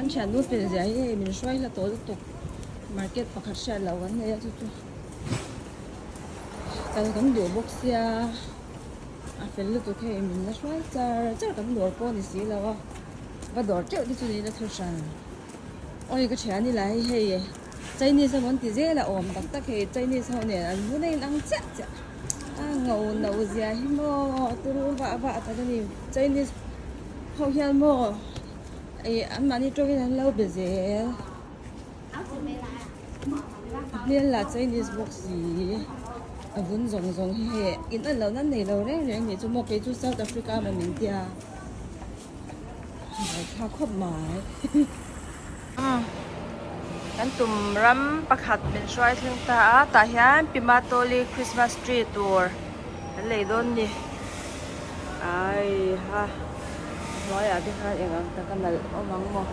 Kan thiannu fel zia hi hei min hruai hla tawh lutuk market pakhat hriat loh kan nei a chu chu kal kan duh bawk sia a fel lutuk hei min la hruai char char kan dawr pawh a ni si lo a va dawr teuh te chu niin a thu hran awi ka thian ila hei hei Chinese emaw an ti zel a awm tak tak hei Chinese ho nen an vun a inang chiah chiah a ngo no zia hi maw turu vah vah tak a ni Chinese ho hian maw ih an mahni tawngin an lo be zel a hmel lah Chinese bawk si a vun zawng zawng hi hei in en lohna an nei lo reng reng nih chu maw kei chu South Africa emaw min tia buaithlak khawp mai. Kan tum ram pakhat min hruai thleng ta a tah hian Pimatoli Christmas tree tur kan lei dawn ni ai ha a hnuaiah te khan eng ang tak a nalh awm ang maw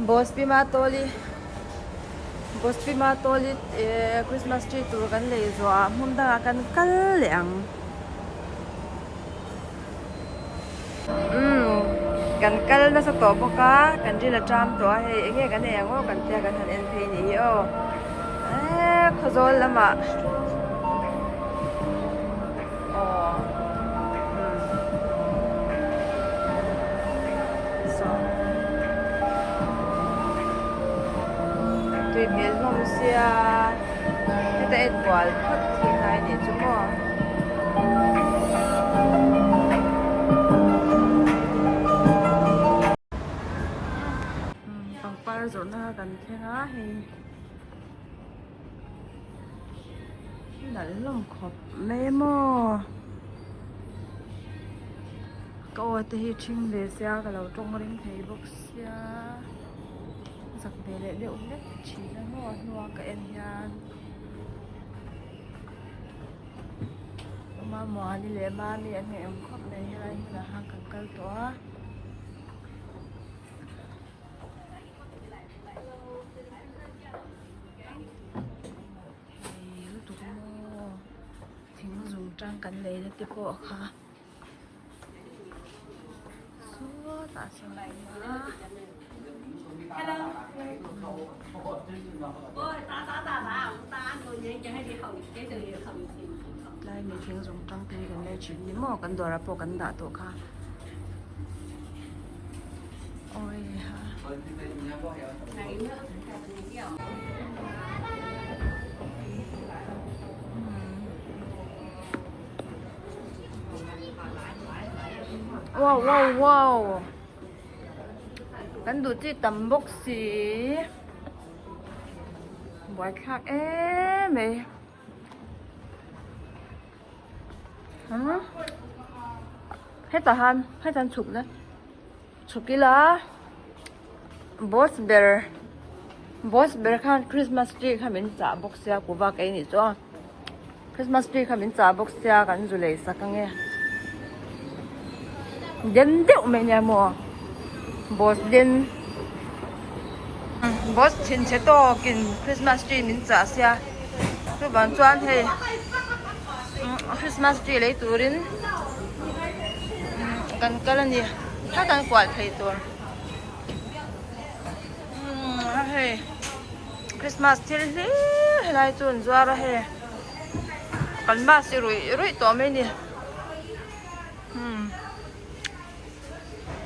Boss Pimatoli Boss Pimatoli eh Christmas tree tur kan lei zawh ah hmun dangah kan kal leh ang. Umm kan kal nasa tawh bawk a kan ril a ṭam tawh a hei eng nge kan ei ang aw kan tia kan han en phei nih hi aw eee khawzawl lamah aw umm saw tui hmel hlawm sia heta en kual phawt hi ngai nih chu maw. Pangpar zawrhna kan thleng a hei nalh hlawm khawp mai maw ka aw te hi ṭhing ve sia ka lo tawng ring thei bawk sia zak ve leh deuh hlek ṭhin a maw a hnua ka en hian. Mamuani leh Mami an ngaih awm khawp mai helai hmunah khan kan kal tawh a. Hei lutuk maw thing zung tang kan lei na te pawh kha sawtah sawn a awm a. Tlai mi thing zawng tang te hi kan lei thin ni maw kan dawrah pawh kan dah tawh kha awi ha. Wow wow wow. Kan duh chi tam bawk si buaithlak em mai hetah han hetah an chhuk na chhuk ila boss ber boss ber khan christmas tree kha min chah bawk sia kuva ka ei nih chu a christmas tree kha min chah bawk sia kan zu lei sak ange. Den deuh mai nia maw boss den boss thinchhe tawkin christmas tree min chah sia chuvang chuan hei christmas tree lei turin kan kal a ni kha kan kual thei tur hei christmas thil hlir helai chu an zuar a hei kan bus hi ruih ruih tawh mai a ni. Hmm.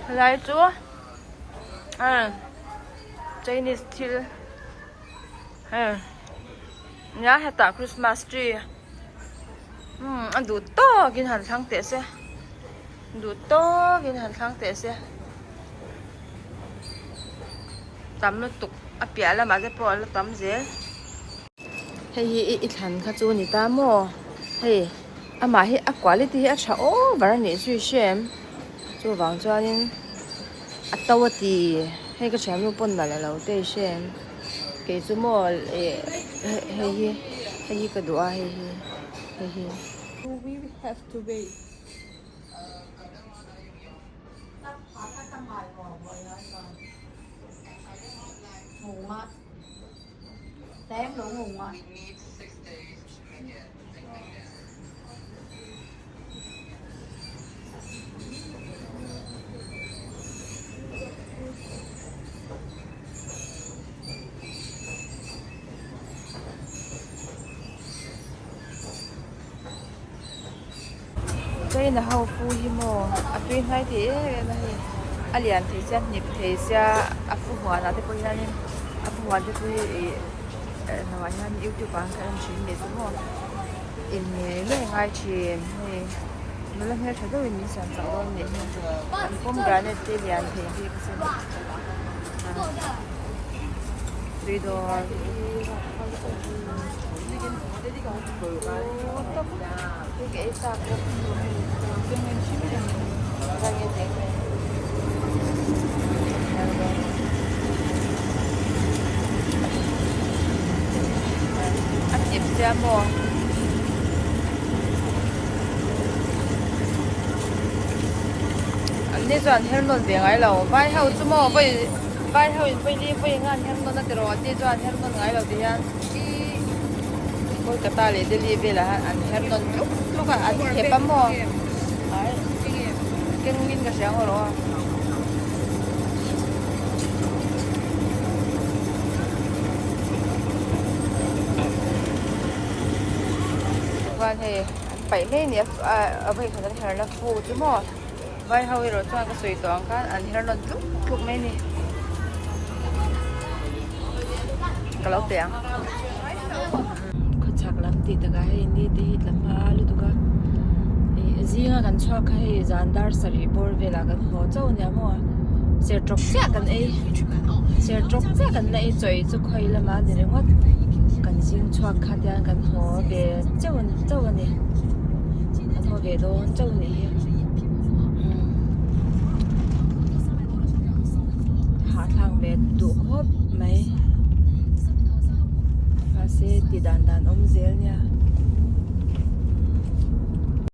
Helai chu ah Chinese thil hei nia hetah Christmas tree hmm a duh tawkin han thlang teh se duh tawkin han thlang teh se tam lutuk a piah lamah te pawh a la tam zel. Hei hi i thlan kha chu a ni ta maw hei. Amah hi a quality hi a tha over a nih zui hre em chuvang chuanin a to a ti hei ka thiannu pawn nalh alo te i hre em kei chu maw ih hei hi hei hi ka duh a hei hi hei hi. We have to wait. China ho fu hi maw a tui hnai thei em em a hei a lian thei sia hnip thei sia a fu huanah te pawh hianin a fu huan te pawh hi ih hnawh hian youtube ah ka en thin leh chu maw in ngei ngei ngai thin hei nula hmeltha deuhin min siam chak dawn nih hi an pomegranate te lian thei bik asin tui dawn. A hnip sia maw? An ni chuan her nawn ve ngai lo. Vai ho chu maw vawi vai ho in vawi li vawi nga an her nawn a tiraw an ni chuan her nawn ngai lo ti hian. Kolkata leh Delhi velah hian an her nawn tluk tluk a an khep a maw ai kengin ka hria ngawt rawh a. Chuan hei an paih mai a ni a a vawi khat an herna fu chu maw vai ho erawh chuan ka sawi tawh ang khan an her nawn tluk tluk mai a ni. Ka lo pe ang. Khawchhak lam tih takah hei ni te hi tla hma lutuk a. Ih zinga kan chhuak kha hei zan dar sarih bawr velah kan haw chauh ania maw. Sertawk chiah kan ei sertawk chiah kan la ei chawi chu khawi lamah a ni ringawt. Kan zing chhuak kha tiang kan haw ve chauh chauh a ni. Kan haw ve dawn chauh a nih hi. Hahthlak ve duh khawp mai mahse ti dan dan awm zel nia.